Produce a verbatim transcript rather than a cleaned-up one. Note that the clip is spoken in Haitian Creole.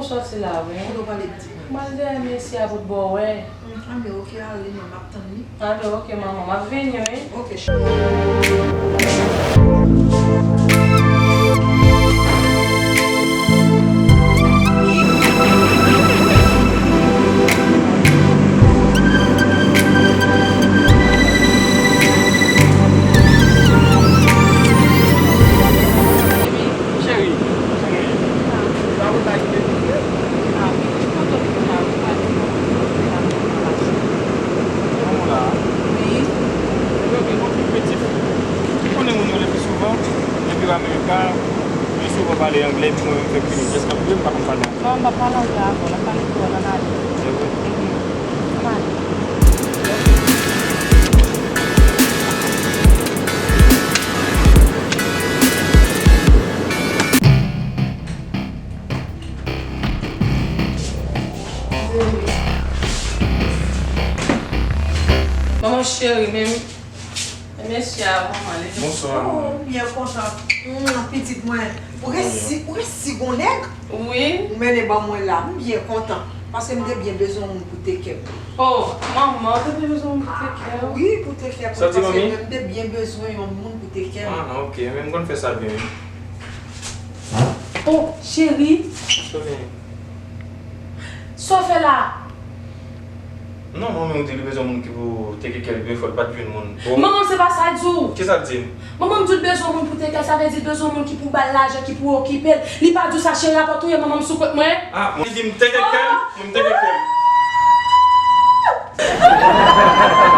Sòti la, wi. Kote w prale pitit mwen? Mwen al dèyè mesye a pou t ba w wè. Hmm, anben, oke, ale non, m ap tann li. Anben, oke, manman, m ap vini, wi. Oke, cheri. Cheri, cheri, sa pou ta kite nou vre? Manman la. Wi. Ebyen, ok, gon ti peti fi. Ou konnen moun yo le pi souvan, depi w Amerika, li souvan pale anglè, epi mwen menm fèk vini. Èske w ap vle m pa konn pale anglè? Non, m pa pale anglè avè w, n ap pale kreyòl, ann ale. Se vre? Mhm. Ann ale. Manman cheri, men, men mesye a, manman, li... Bonswa, manman. Oh, m byen kontan. Mm, pitit mwen. Ou resi, ou resi gon nèg? Wi. Ou mennen ban mwen la. M byen kontan. Paske m te byen bezwen yon moun pou te kè m. Oh, manman, ou te byen bezwen yon moun pou te kè w? Wi, pou te kè m. Sa w di, manmi? Paske m te byen bezwen yon moun pou te kè m. Ah, ok. Men m konn fè sa byen, wi. Oh, cheri. Sa w gen? Sa w fè la? Non, manmi, ou di li bezwen moun ki pou teke kè l byen fò, li pa t jwenn moun. Bon. Manman m, se pa sa l di w. Kisa l di m? Manman m di w l bezwen moun pou teke kè l, sa vle di l bezwen moun ki pou ba l lajan, ki pou okipe l. Li pa di w sa, cheri, a pa tou ye manman m sou kont mwen. Ah, li di m teke kè l, mwen m teke kè l.